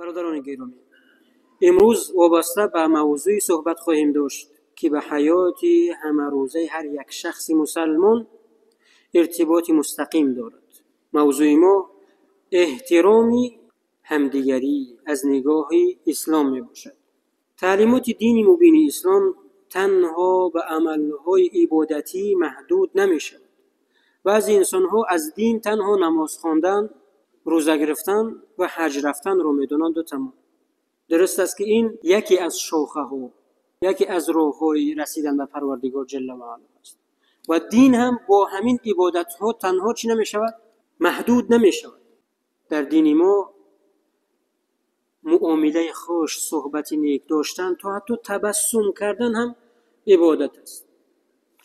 Бародарони гиромӣ, имрӯз вобаста ба мавзӯи суҳбат хоҳем дошт, ки ба ҳаёти ҳамарӯзаи ҳар як шахси мусалмон иртиботи мустақим дорад. Мавзӯи мо эҳтироми ҳамдигарӣ аз нигоҳи ислом мебошад. Таълимоти дини мубини ислом танҳо ба амалҳои ибодатӣ маҳдуд намешавад. Баъзе инсонҳо аз дин танҳо намоз хондан, рӯза гирифтан ва ҳаҷ рафтанро медонанд ва тамом. Дуруст аст, ки ин яке аз шохаҳо, яке аз роҳҳои расидан ба Парвардигор ҷалла ва ало аст. Ва дин ҳам бо ҳамин ибодатҳо танҳо чӣ намешавад? Маҳдуд намешавад. Дар дини мо муомилаи хуш, суҳбати нек доштан, то ҳатто табассум кардан ҳам ибодат аст.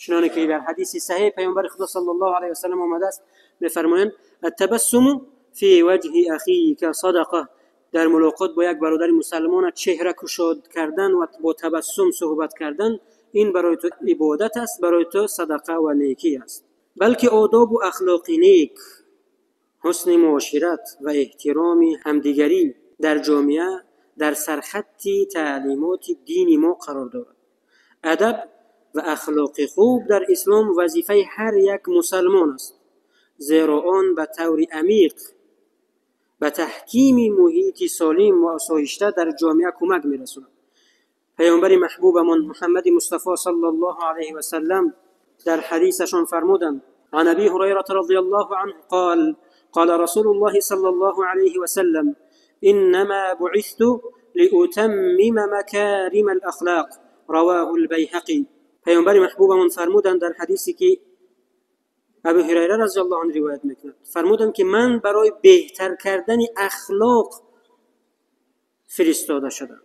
Чуноне ки дар ҳадиси саҳеҳ Паёмбари Худо саллаллоҳу алайҳи васаллам омадааст, мефармоянд: аттабассуму фи ваҷҳи ахика садақа. Дар мулоқот бо як бародари мусалмона чеҳра кушод кардан ва бо табассум суҳбат кардан ин барои ту ибодат аст, барои ту садақа ва некӣ аст. Балки одобу ахлоқи нек, ҳусни муошират ва эҳтироми ҳамдигарӣ дар ҷомеа дар сархатти таълимоти дини мо қарор дорад. Адаб ва ахлоқи хуб дар ислом вазифаи ҳар як мусалмон аст, зеро он ба таври амиқ ба таҳкими муҳити солим ва осоишта дар ҷомеа кӯмак мерасонад. Паёмбари маҳбубамон Муҳаммади Мустафо саллаллоҳу алайҳи васаллам дар ҳадисашон фармуданд: عن أبي هريرة رضي الله عنه قال: قال رسول الله صلى الله عليه وسلم: إنما بعثت لأتمم مكارم الأخلاق. رواه البيهقي. پیامبر محبوبمان فرمودند در حدیثی که ابو هریره رضی الله عنه روایت میکند، فرمودند که من برای بهتر کردن اخلاق فرستاده شدم،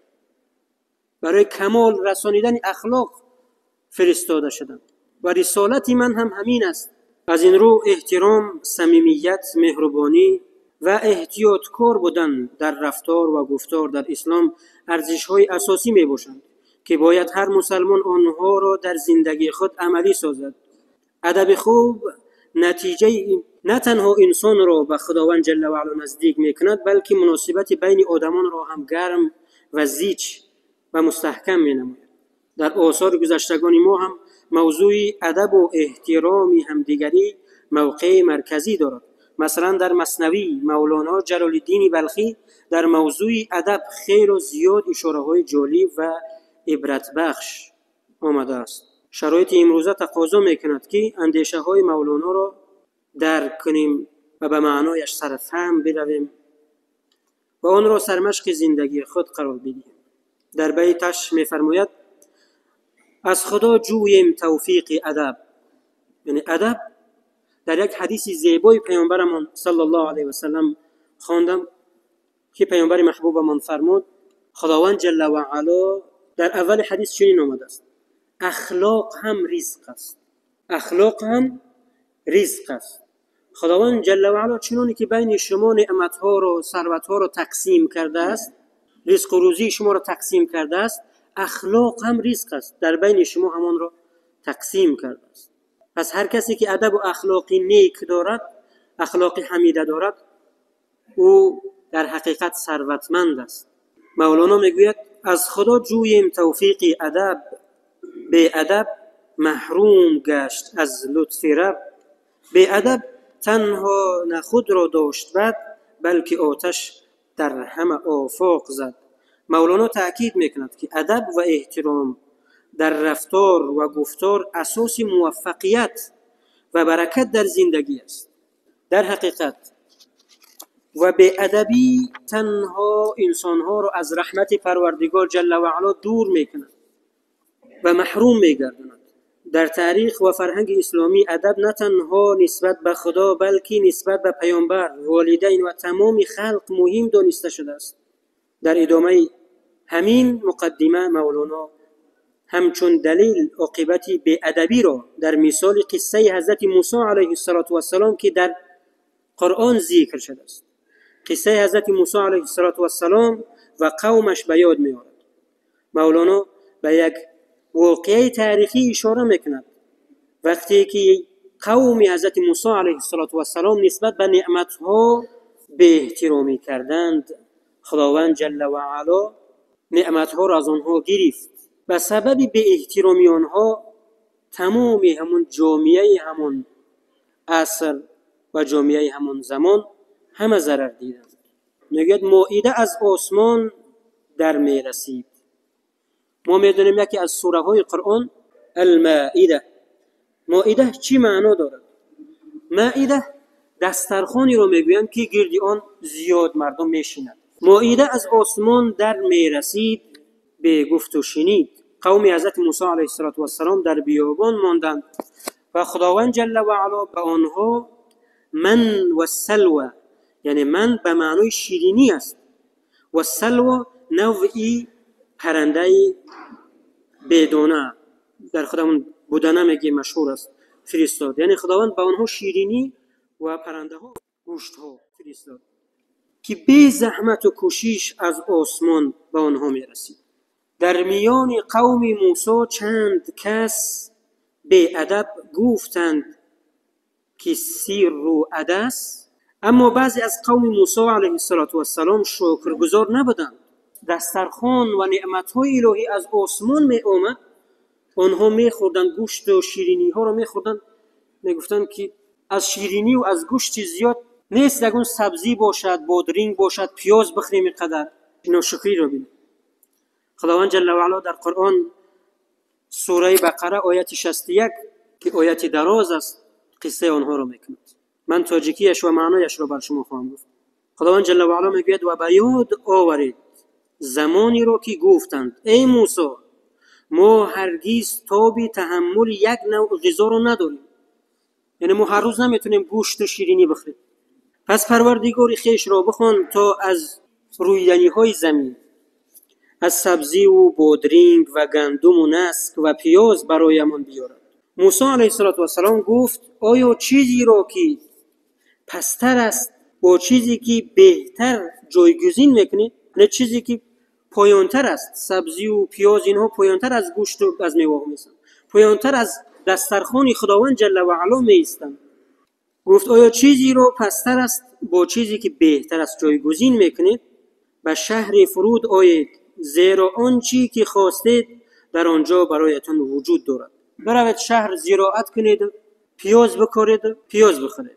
برای کمال رسانیدن اخلاق فرستاده شدم و رسالت من هم همین است. از این رو احترام، صمیمیت، مهربانی و احتیاطکار بودن در رفتار و گفتار در اسلام ارزش‌های اساسی میباشند که باید هر مسلمان آنها را در زندگی خود عملی سازد. ادب خوب نتیجه نه تنها انسان را به خداوند جل و علا نزدیک میکند، بلکه مناسبت بین آدمان را هم گرم و زیچ و مستحکم مینماید. در آثار گذشتگان ما هم موضوع ادب و احترام همدیگری موقع مرکزی دارد. مثلا در مثنوی مولانا جلال الدین بلخی در موضوع ادب خیلی زیاد اشاره های جالب و عبرت بخش آمده است. شرایط امروزه تقاضا میکند که اندیشه های مولانا را درک کنیم و به معنایش سرفهم برویم و آن را سرمشق زندگی خود قرار بدهیم. در بیتش میفرماید: از خدا جوییم توفیق ادب. یعنی ادب در یک حدیث زیبای پیامبرمان صلی الله علیه و سلم خواندم که پیامبر محبوبمان فرمود خداوند جل و علا در اول حدیث چنین آمده است: اخلاق هم رزق است. اخلاق هم رزق است. خداوند جل و علا چنانی که بین شما نعمتها را، ثروتها را تقسیم کرده است، رزق و روزی شما را تقسیم کرده است، اخلاق هم رزق است، در بین شما همان را تقسیم کرده است. پس هر کسی که ادب و اخلاقی نیک دارد، اخلاق حمیده دارد، او در حقیقت ثروتمند است. مولانا میگوید: از خدا جوییم توفیق ادب، بی ادب محروم گشت از لطف رب. بی ادب تنها نه خود را داشت بد، بلکه آتش در همه آفاق زد. مولانا تأکید میکند که ادب و احترام در رفتار و گفتار اساس موفقیت و برکت در زندگی است. در حقیقت و بی ادبی تنها انسانها را از رحمت پروردگار جل و علا دور میکند و محروم میگرداند. در تاریخ و فرهنگ اسلامی ادب نه تنها نسبت به خدا، بلکه نسبت به پیامبر، والدین و تمام خلق مهم دانسته شده است. در ادامه همین مقدمه مولانا همچون دلیل عاقبت بی‌ادبی را در مثال قصه حضرت موسی علیه السلام که در قرآن ذکر شده است، قصه حضرت موسی علیه السلام و قومش به یاد می‌آورد. مولانا به یک واقعه تاریخی اشاره میکند. وقتی که قوم حضرت موسی علیه السلام نسبت به نعمتها بی احترامی کردند، خداوند جل و علا نعمتها را از آنها گرفت. به سبب بی احترامی آنها تمام همون جامعه همون عصر و جامعه همون زمان همه ضرر دیدند. میگوید مائده از آسمان در میرسید. ما میدونیم یکی از سوره های قرآن المائده. مائده چی معنا دارد؟ مائده دسترخوانی رو میگویند که گرد آن زیاد مردم میشینند. مائده از آسمان در میرسید به گفت و شنید. قوم حضرت موسی علیه السلام در بیابان ماندند و خداوند جل و علا به آنها من و سلوى، یعنی من به معنای شیرینی است و سلوى نوعی پرنده بیدانه در خودمون بودنه میگه مشهور است فرستاد. یعنی خداوند به آنها شیرینی و پرنده ها گوشت ها فرستاد که بی زحمت و کوشش از آسمان به آنها میرسید. در میان قوم موسی چند کس بی ادب گفتند که سیر و عدس، اما بعضی از قوم موسی علیه السلام شکرگزار نبودند. دسترخوان و نعمت‌های الهی از آسمان می آمد، آنها می‌خوردند، گوشت و شیرینی ها را می‌خوردند، می‌گفتند که از شیرینی و از گوشت زیاد نیست، یگون سبزی باشد، بادرنگ باشد، پیاز بخوریم اینقدر. ناشکری را ببینید. خداوند جل و علا در قرآن سوره بقره آیت 61 که آیت دراز است قصه آنها را میکند. من تاجیکیش و معنایش را بر شما خواهم گفت. خداوند جل و علا میگوید و به یاد آورید زمانی را که گفتند ای موسی ما هرگز تاب تحمل یک نوع غذا را نداریم، یعنی ما هر روز نمیتونیم گوشت و شیرینی بخوریم، پس پروردگار خویش را بخوان تا از رویدنی های زمین، از سبزی و بادرنگ و گندم و نسک و پیاز برایمان بیارد. موسی علیه السلام گفت آیا چیزی را که پستر است با چیزی که بهتر جایگزین میکنید؟ نه، چیزی که پایانتر است، سبزی و پیاز اینها پایانتر از گوشت و از میوه میستند، پایانتر از دسترخوان خداوند جل و علا میستند. گفت آیا چیزی را پستر است با چیزی که بهتر است جایگزین میکنید؟ به شهر فرود آیید، زیرا آن چی که خواستید در آنجا برایتان وجود دارد. بروید شهر زراعت کنید، پیاز بکارید، پیاز بخورید.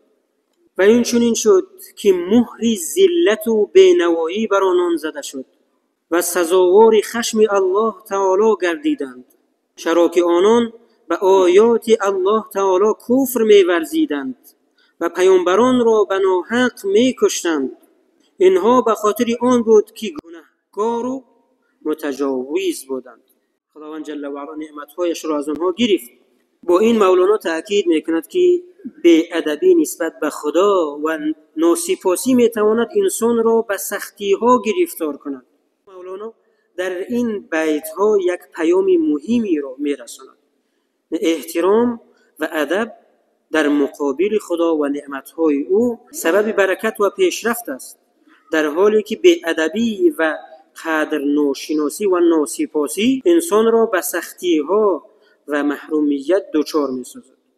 و این چنین شد که مهر ذلت و بینوایی بر آنان زده شد و سزاوار خشم الله تعالی گردیدند، چرا که آنان به آیات الله تعالی کفر می‌ورزیدند و پیامبران را به ناحق می‌کشتند. اینها به خاطر آن بود که گناهکار و متجاوز بودند. خداوند جل و علا نعمتهایش را از آنها گرفت. با این مولانا تأکید میکند که بی‌ادبی نسبت به خدا و ناسپاسی میتواند انسان را به سختی ها گرفتار کند. مولانا در این بیت ها یک پیام مهمی را میرساند: احترام و ادب در مقابل خدا و نعمتهای او سبب برکت و پیشرفت است، در حالی که بی‌ادبی و قدر ناشناسی و ناسپاسی انسان را به سختی ها و محرومیت دچار می‌سازد.